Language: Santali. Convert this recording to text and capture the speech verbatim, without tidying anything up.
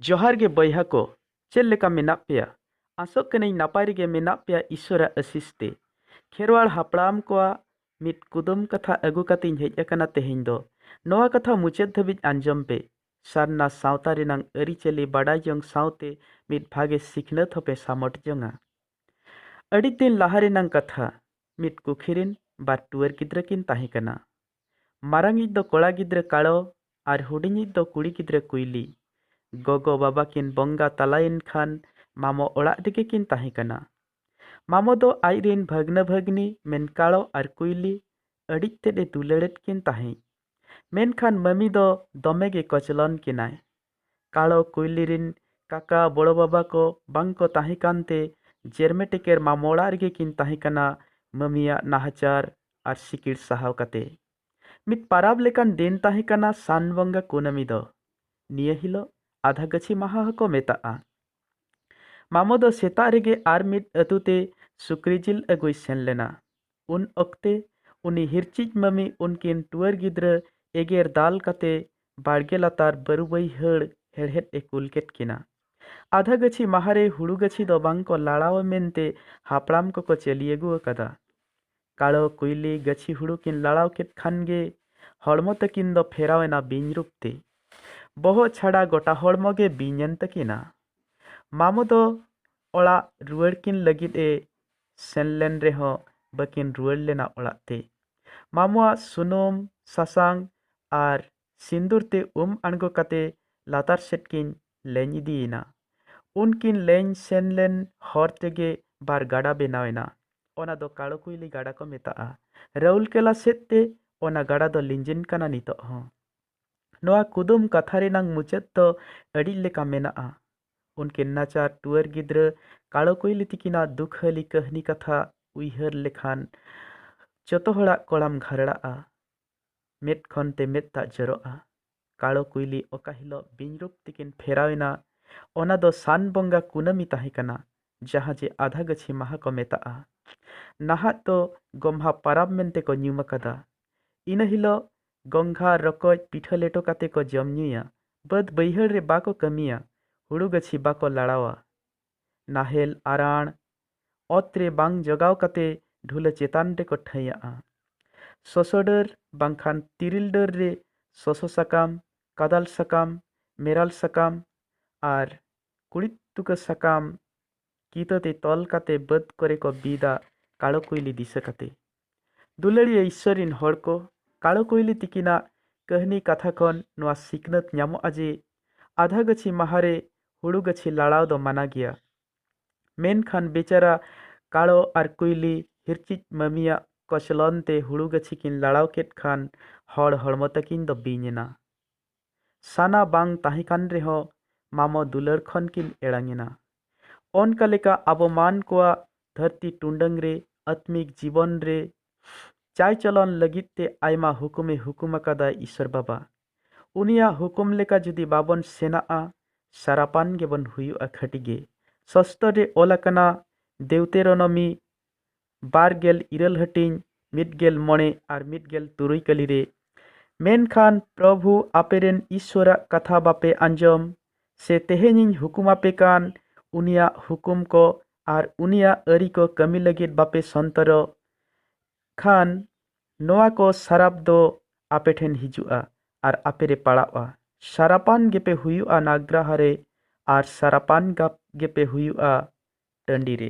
ᱡᱚᱦᱟᱨ ᱜᱮ ᱵᱚᱭᱦᱟ ᱠᱚ, ᱪᱮᱫ ᱞᱮᱠᱟ ᱢᱮᱱᱟᱜ ᱯᱮᱭᱟ? ᱟᱥᱚᱜ ᱠᱟᱹᱱᱟᱹᱧ ᱱᱟᱯᱟᱭ ᱨᱮᱜᱮ ᱢᱮᱱᱟᱜ ᱯᱮᱭᱟ ᱤᱥᱣᱚᱨᱟᱜ ᱟᱥᱤᱥ ᱛᱮ᱾ ᱠᱷᱮᱨᱣᱟᱲ ᱦᱟᱯᱲᱟᱢ ᱠᱚᱣᱟᱜ ᱢᱤᱫ ᱠᱩᱫᱩᱢ ᱠᱟᱛᱷᱟ ᱟᱹᱜᱩ ᱠᱟᱛᱮᱧ ᱦᱮᱡ ᱟᱠᱟᱱᱟ ᱛᱮᱦᱮᱧ ᱫᱚ᱾ ᱱᱚᱣᱟ ᱠᱟᱛᱷᱟ ᱢᱩᱪᱟᱹᱫ ᱫᱷᱟᱹᱵᱤᱡ ᱟᱸᱡᱚᱢ ᱯᱮ᱾ ᱥᱟᱨᱱᱟ ᱥᱟᱶᱛᱟ ᱨᱮᱱᱟᱝ ᱟᱹᱨᱤᱪᱟᱹᱞᱤ ᱵᱟᱰᱟᱭ ᱡᱚᱝ ᱥᱟᱶᱛᱮ ᱢᱤᱫ ᱵᱷᱟᱜᱮ ᱥᱤᱠᱷᱱᱟᱹᱛ ᱦᱚᱸᱯᱮ ᱥᱟᱢᱚᱴ ᱡᱚᱝᱟ᱾ ᱟᱹᱰᱤ ᱫᱤᱱ ᱞᱟᱦᱟ ᱨᱮᱱᱟᱝ ᱠᱟᱛᱷᱟ, ᱢᱤᱫ ᱠᱩᱠᱷᱤ ᱨᱮᱱ ᱵᱟᱨ ᱴᱩᱣᱟᱹᱨ ᱜᱤᱫᱽᱨᱟᱹ ᱠᱤᱱ ᱛᱟᱦᱮᱸ ᱠᱟᱱᱟ᱾ ᱢᱟᱨᱟᱝᱤᱡ ᱫᱚ ᱠᱚᱲᱟ ᱜᱤᱫᱽᱨᱟᱹ ᱠᱟᱲᱚ ᱟᱨ ᱦᱩᱰᱤᱧᱤᱡ ᱫᱚ ᱠᱩᱲᱤ ᱜᱤᱫᱽᱨᱟᱹ ᱠᱩᱭᱞᱤ᱾ ᱜᱚᱜᱚ ᱵᱟᱵᱟ ᱠᱤᱱ ᱵᱚᱸᱜᱟ ᱛᱟᱞᱟᱭᱮᱱ ᱠᱷᱟᱱ ᱢᱟᱢᱚ ᱚᱲᱟᱜ ᱨᱮᱜᱮ ᱠᱤᱱ ᱛᱟᱦᱮᱸ ᱠᱟᱱᱟ᱾ ᱢᱟᱢᱚ ᱫᱚ ᱟᱡ ᱨᱮᱱ ᱵᱷᱟᱹᱜᱽᱱᱟᱹ ᱵᱷᱟᱹᱜᱽᱱᱤ ᱢᱮᱱ ᱠᱟᱲᱚ ᱟᱨ ᱠᱩᱭᱞᱤ ᱟᱹᱰᱤ ᱛᱮᱫ ᱮ ᱫᱩᱞᱟᱹᱲᱮᱫ ᱠᱤᱱ ᱛᱟᱦᱮᱸᱫ᱾ ᱢᱮᱱᱠᱷᱟᱱ ᱢᱟᱹᱢᱤ ᱫᱚ ᱫᱚᱢᱮ ᱜᱮ ᱠᱚᱪᱞᱚᱱ ᱠᱤᱱᱟᱭ᱾ ᱠᱟᱲᱚ ᱠᱩᱭᱞᱤ ᱨᱤᱱ ᱠᱟᱠᱟ ᱵᱚᱲᱚ ᱵᱟᱵᱟ ᱠᱚ ᱵᱟᱝ ᱠᱚ ᱛᱟᱦᱮᱸ ᱠᱟᱱᱛᱮ ᱡᱮᱨᱢᱮ ᱴᱮᱠᱮᱨ ᱢᱟᱢᱚ ᱚᱲᱟᱜ ᱨᱮᱜᱮ ᱠᱤᱱ ᱛᱟᱦᱮᱸ ᱠᱟᱱᱟ ᱢᱟᱹᱢᱤᱭᱟᱜ ᱱᱟᱦᱟᱪᱟᱨ ᱟᱨ ᱥᱤᱠᱤᱲ ᱥᱟᱦᱟᱣ ᱠᱟᱛᱮ᱾ ᱢᱤᱫ ᱯᱟᱨᱟᱵᱽ ᱞᱮᱠᱟᱱ ᱫᱤᱱ ᱛᱟᱦᱮᱸ ᱠᱟᱱᱟ ᱥᱟᱱ ᱵᱚᱸᱜᱟ ᱠᱩᱱᱟᱹᱢᱤ ᱫᱚ᱾ ᱱᱤᱭᱟᱹ ᱦᱤᱞᱳᱜ ᱟᱫᱷᱟ ᱜᱟᱹᱪᱷᱤ ᱢᱟᱦᱟ ᱦᱚᱸᱠᱚ ᱢᱮᱛᱟᱜᱼᱟ᱾ ᱢᱟᱢᱚ ᱫᱚ ᱥᱮᱛᱟᱜ ᱨᱮᱜᱮ ᱟᱨ ᱢᱤᱫ ᱟᱹᱛᱩ ᱛᱮ ᱥᱩᱠᱨᱤ ᱡᱤᱞ ᱟᱹᱜᱩᱭ ᱥᱮᱱ ᱞᱮᱱᱟ᱾ ᱩᱱ ᱚᱠᱛᱮ ᱩᱱᱤ ᱦᱤᱨᱪᱤᱡ ᱢᱟᱹᱢᱤ ᱩᱱᱠᱤᱱ ᱴᱩᱣᱟᱹᱨ ᱜᱤᱫᱽᱨᱟᱹ ᱮᱜᱮᱨ ᱫᱟᱞ ᱠᱟᱛᱮ ᱵᱟᱲᱜᱮ ᱞᱟᱛᱟᱨ ᱵᱟᱹᱨᱩ ᱵᱟᱹᱭᱦᱟᱹᱲ ᱦᱮᱲᱦᱮᱫ ᱮ ᱠᱩᱞ ᱠᱮᱫ ᱠᱤᱱᱟ᱾ ᱟᱫᱷᱟ ᱜᱟᱹᱪᱷᱤ ᱢᱟᱦᱟ ᱨᱮ ᱦᱩᱲᱩ ᱜᱟᱹᱪᱷᱤ ᱫᱚ ᱵᱟᱝ ᱠᱚ ᱞᱟᱲᱟᱣᱟ ᱢᱮᱱᱛᱮ ᱦᱟᱯᱲᱟᱢ ᱠᱚᱠᱚ ᱪᱟᱹᱞᱤ ᱟᱹᱜᱩ ᱟᱠᱟᱫᱟ᱾ ᱠᱟᱲᱚ ᱠᱩᱭᱞᱤ ᱜᱟᱹᱪᱷᱤ ᱦᱩᱲᱩ ᱠᱤᱱ ᱞᱟᱲᱟᱣ ᱠᱮᱫ ᱠᱷᱟᱱ ᱜᱮ ᱦᱚᱲᱢᱚ ᱛᱟᱹᱠᱤᱱ ᱫᱚ ᱯᱷᱮᱨᱟᱣ ᱮᱱᱟ ᱵᱤᱧ ᱨᱩᱯ ᱛᱮ᱾ ᱵᱚᱦᱚᱜ ᱪᱷᱟᱰᱟ ᱜᱚᱴᱟ ᱦᱚᱲᱢᱚ ᱜᱮ ᱵᱤᱧ ᱮᱱ ᱛᱟᱹᱠᱤᱱᱟ᱾ ᱢᱟᱢᱚ ᱫᱚ ᱚᱲᱟᱜ ᱨᱩᱣᱟᱹᱲ ᱠᱤᱱ ᱞᱟᱹᱜᱤᱫ ᱮ ᱥᱮᱱ ᱞᱮᱱ ᱨᱮᱦᱚᱸ ᱵᱟᱹᱠᱤᱱ ᱨᱩᱣᱟᱹᱲ ᱞᱮᱱᱟ ᱚᱲᱟᱜ ᱛᱮ᱾ ᱢᱟᱢᱚᱣᱟᱜ ᱥᱩᱱᱩᱢ, ᱥᱟᱥᱟᱝ ᱟᱨ ᱥᱤᱸᱫᱩᱨ ᱛᱮ ᱩᱢ ᱟᱬᱜᱚ ᱠᱟᱛᱮ ᱞᱟᱛᱟᱨ ᱥᱮᱫ ᱠᱤᱱ ᱞᱮᱧ ᱤᱫᱤᱭᱮᱱᱟ᱾ ᱩᱱᱠᱤᱱ ᱞᱮᱧ ᱥᱮᱱ ᱞᱮᱱ ᱦᱚᱨ ᱛᱮᱜᱮ ᱵᱟᱨ ᱜᱟᱰᱟ ᱵᱮᱱᱟᱣ ᱮᱱᱟ᱾ ᱚᱱᱟ ᱫᱚ ᱠᱟᱲᱚ ᱠᱩᱭᱞᱤ ᱜᱟᱰᱟ ᱠᱚ ᱢᱮᱛᱟᱜᱼᱟ᱾ ᱨᱟᱩᱞᱠᱮᱞᱟ ᱥᱮᱫ ᱛᱮ ᱚᱱᱟ ᱜᱟᱰᱟ ᱫᱚ ᱞᱤᱸᱡᱤᱱ ᱠᱟᱱᱟ ᱱᱤᱛᱚᱜ ᱦᱚᱸ᱾ ᱱᱚᱣᱟ ᱠᱩᱫᱩᱢ ᱠᱟᱛᱷᱟ ᱨᱮᱱᱟᱝ ᱢᱩᱪᱟᱹᱫ ᱫᱚ ᱟᱹᱰᱤ ᱞᱮᱠᱟ ᱢᱮᱱᱟᱜᱼᱟ᱾ ᱩᱱᱠᱤᱱ ᱱᱟᱪᱟᱨ ᱴᱩᱣᱟᱹᱨ ᱜᱤᱫᱽᱨᱟᱹ ᱠᱟᱲᱚ ᱠᱩᱭᱞᱤ ᱛᱤᱠᱤᱱᱟᱜ ᱫᱩᱠᱷᱟᱹᱞᱤ ᱠᱟᱹᱦᱱᱤ ᱠᱟᱛᱷᱟ ᱩᱭᱦᱟᱹᱨ ᱞᱮᱠᱷᱟᱱ ᱡᱚᱛᱚ ᱦᱚᱲᱟᱜ ᱠᱚᱲᱟᱢ ᱜᱷᱟᱨᱲᱟᱜᱼᱟ᱾ ᱢᱮᱫ ᱠᱷᱚᱱ ᱛᱮ ᱢᱮᱫ ᱫᱟᱜ ᱡᱚᱨᱚᱜᱼᱟ᱾ ᱠᱟᱲᱚ ᱠᱩᱭᱞᱤ ᱚᱠᱟ ᱦᱤᱞᱳᱜ ᱵᱤᱧ ᱨᱩᱯ ᱛᱮᱠᱤᱱ ᱯᱷᱮᱨᱟᱣ ᱮᱱᱟ, ᱚᱱᱟ ᱫᱚ ᱥᱟᱱ ᱵᱚᱸᱜᱟ ᱠᱩᱱᱟᱹᱢᱤ ᱛᱟᱦᱮᱸ ᱠᱟᱱᱟ, ᱡᱟᱦᱟᱸ ᱡᱮ ᱟᱫᱷᱟ ᱜᱟᱹᱪᱷᱤ ᱢᱟᱦᱟ ᱠᱚ ᱢᱮᱛᱟᱜᱼᱟ᱾ ᱱᱟᱦᱟᱜ ᱫᱚ ᱜᱚᱢᱦᱟ ᱯᱟᱨᱟᱵᱽ ᱢᱮᱱᱛᱮ ᱠᱚ ᱧᱩᱢ ᱟᱠᱟᱫᱟ᱾ ᱤᱱᱟᱹ ᱦᱤᱞᱳᱜ ᱜᱚᱝᱜᱷᱟ ᱨᱚᱠᱚᱡ ᱯᱤᱴᱷᱟᱹ ᱞᱮᱴᱚ ᱠᱟᱛᱮ ᱠᱚ ᱡᱚᱢ ᱧᱩᱭᱟ᱾ ᱵᱟᱹᱫᱽ ᱵᱟᱹᱭᱦᱟᱹᱲ ᱨᱮ ᱵᱟᱠᱚ ᱠᱟᱹᱢᱤᱭᱟ᱾ ᱦᱩᱲᱩ ᱜᱟᱹᱪᱷᱤ ᱵᱟᱠᱚ ᱞᱟᱲᱟᱣᱟ᱾ ᱱᱟᱦᱮᱞ, ᱟᱨᱟᱬ, ᱚᱛ ᱨᱮ ᱵᱟᱝ ᱡᱚᱜᱟᱣ ᱠᱟᱛᱮ ᱰᱷᱩᱞᱟᱹ ᱪᱮᱛᱟᱱ ᱨᱮᱠᱚ ᱴᱷᱟᱹᱭᱟᱜᱼᱟ᱾ ᱥᱚᱥᱚ ᱰᱟᱹᱨ ᱵᱟᱝᱠᱷᱟᱱ ᱛᱤᱨᱤᱞ ᱰᱟᱹᱨ ᱨᱮ ᱥᱚᱥᱚ ᱥᱟᱠᱟᱢ, ᱠᱟᱫᱟᱞ ᱥᱟᱠᱟᱢ, ᱢᱮᱨᱟᱞ ᱥᱟᱠᱟᱢ ᱟᱨ ᱠᱩᱲᱤᱫ ᱛᱩᱠᱟᱹ ᱥᱟᱠᱟᱢ ᱠᱤᱛᱟᱹ ᱛᱮ ᱛᱚᱞ ᱠᱟᱛᱮ ᱵᱟᱹᱫᱽ ᱠᱚᱨᱮ ᱠᱚ ᱵᱤᱫᱟ, ᱠᱟᱲᱚ ᱠᱩᱭᱞᱤ ᱫᱤᱥᱟᱹ ᱠᱟᱛᱮ᱾ ᱫᱩᱞᱟᱹᱲᱤᱭᱟᱹ ᱤᱥᱥᱚᱨ ᱨᱤᱱ ᱦᱚᱲ ᱠᱚ, ᱠᱟᱲᱚ ᱠᱩᱭᱞᱤ ᱛᱤᱠᱤᱱᱟᱜ ᱠᱟᱹᱦᱱᱤ ᱠᱟᱛᱷᱟ ᱠᱷᱚᱱ ᱱᱚᱣᱟ ᱥᱤᱠᱷᱱᱟᱹᱛ ᱧᱟᱢᱚᱜᱼᱟ ᱡᱮ ᱟᱫᱷᱟ ᱜᱟᱹᱪᱷᱤ ᱢᱟᱦᱟ ᱨᱮ ᱦᱩᱲᱩ ᱜᱟᱹᱪᱷᱤ ᱞᱟᱲᱟᱣ ᱫᱚ ᱢᱟᱱᱟ ᱜᱮᱭᱟ᱾ ᱢᱮᱱᱠᱷᱟᱱ ᱵᱮᱪᱟᱨᱟ ᱠᱟᱲᱚ ᱟᱨ ᱠᱩᱭᱞᱤ ᱦᱤᱨᱪᱤᱡ ᱢᱟᱹᱢᱤᱭᱟᱜ ᱠᱚᱪᱞᱚᱱ ᱛᱮ ᱦᱩᱲᱩ ᱜᱟᱹᱪᱷᱤ ᱠᱤᱱ ᱞᱟᱲᱟᱣ ᱠᱮᱫ ᱠᱷᱟᱱ ᱦᱚᱲ ᱦᱚᱲᱢᱚ ᱛᱟᱹᱠᱤᱱ ᱫᱚ ᱵᱤᱧ ᱮᱱᱟ᱾ ᱥᱟᱱᱟ ᱵᱟᱝ ᱛᱟᱦᱮᱸ ᱠᱟᱱ ᱨᱮᱦᱚᱸ ᱢᱟᱢᱚ ᱫᱩᱞᱟᱹᱲ ᱠᱷᱚᱱ ᱠᱤᱱ ᱮᱲᱟᱝ ᱮᱱᱟ᱾ ᱚᱱᱠᱟ ᱞᱮᱠᱟ ᱟᱵᱚ ᱢᱟᱱ ᱠᱚᱣᱟᱜ ᱫᱷᱟᱹᱨᱛᱤ ᱴᱩᱰᱟᱹᱝ ᱨᱮ, ᱟᱛᱢᱤᱠ ᱡᱤᱵᱚᱱ ᱨᱮ ᱪᱟᱭᱪᱚᱞᱚᱱ ᱞᱟᱹᱜᱤᱫ ᱛᱮ ᱟᱭᱢᱟ ᱦᱩᱠᱩᱢᱮ ᱦᱩᱠᱩᱢ ᱟᱠᱟᱫᱟ ᱤᱥᱚᱨ ᱵᱟᱵᱟ᱾ ᱩᱱᱤᱭᱟᱜ ᱦᱩᱠᱩᱢ ᱞᱮᱠᱟ ᱡᱩᱫᱤ ᱵᱟᱵᱚᱱ ᱥᱮᱱᱟᱜᱼᱟ, ᱥᱟᱨᱟᱯᱟᱱ ᱜᱮᱵᱚᱱ ᱦᱩᱭᱩᱜᱼᱟ ᱠᱷᱟᱹᱴᱤ ᱜᱮ᱾ ᱥᱚᱥᱛᱚ ᱨᱮ ᱚᱞ ᱟᱠᱟᱱᱟ, ᱰᱮᱣᱴᱮᱨᱳᱱᱚᱢᱤ ᱵᱟᱨ ᱜᱮᱞ ᱤᱨᱟᱹᱞ ᱦᱟᱹᱴᱤᱧ ᱢᱤᱫ ᱜᱮᱞ ᱢᱚᱬᱮ ᱟᱨ ᱢᱤᱫ ᱜᱮᱞ ᱛᱩᱨᱩᱭ ᱠᱟᱹᱞᱤ ᱨᱮ, ᱢᱮᱱᱠᱷᱟᱱ ᱯᱨᱚᱵᱷᱩ ᱟᱯᱮᱨᱮᱱ ᱤᱥᱣᱚᱨᱟᱜ ᱠᱟᱛᱷᱟ ᱵᱟᱯᱮ ᱟᱸᱡᱚᱢ, ᱥᱮ ᱛᱮᱦᱮᱧᱤᱧ ᱦᱩᱠᱩᱢ ᱟᱯᱮ ᱠᱟᱱ ᱩᱱᱤᱭᱟᱜ ᱦᱩᱠᱩᱢ ᱠᱚ ᱟᱨ ᱩᱱᱤᱭᱟᱜ ᱟᱹᱨᱤ ᱠᱚ ᱠᱟᱹᱢᱤ ᱞᱟᱹᱜᱤᱫ ᱵᱟᱯᱮ ᱥᱚᱱᱛᱚᱨᱚᱜ ᱠᱷᱟᱱ, ᱱᱚᱣᱟ ᱠᱚ ᱥᱟᱨᱟᱯ ᱫᱚ ᱟᱯᱮ ᱴᱷᱮᱱ ᱦᱤᱡᱩᱜᱼᱟ ᱟᱨ ᱟᱯᱮ ᱨᱮ ᱯᱟᱲᱟᱜᱼᱟ᱾ ᱥᱟᱨᱟᱯᱟᱱ ᱜᱮᱯᱮ ᱦᱩᱭᱩᱜᱼᱟ ᱱᱟᱜᱽᱨᱟᱦᱟ ᱨᱮ ᱟᱨ ᱥᱟᱨᱟᱯᱟᱱ ᱜᱟᱯ ᱜᱮᱯᱮ ᱦᱩᱭᱩᱜᱼᱟ ᱴᱟᱺᱰᱤ ᱨᱮ᱾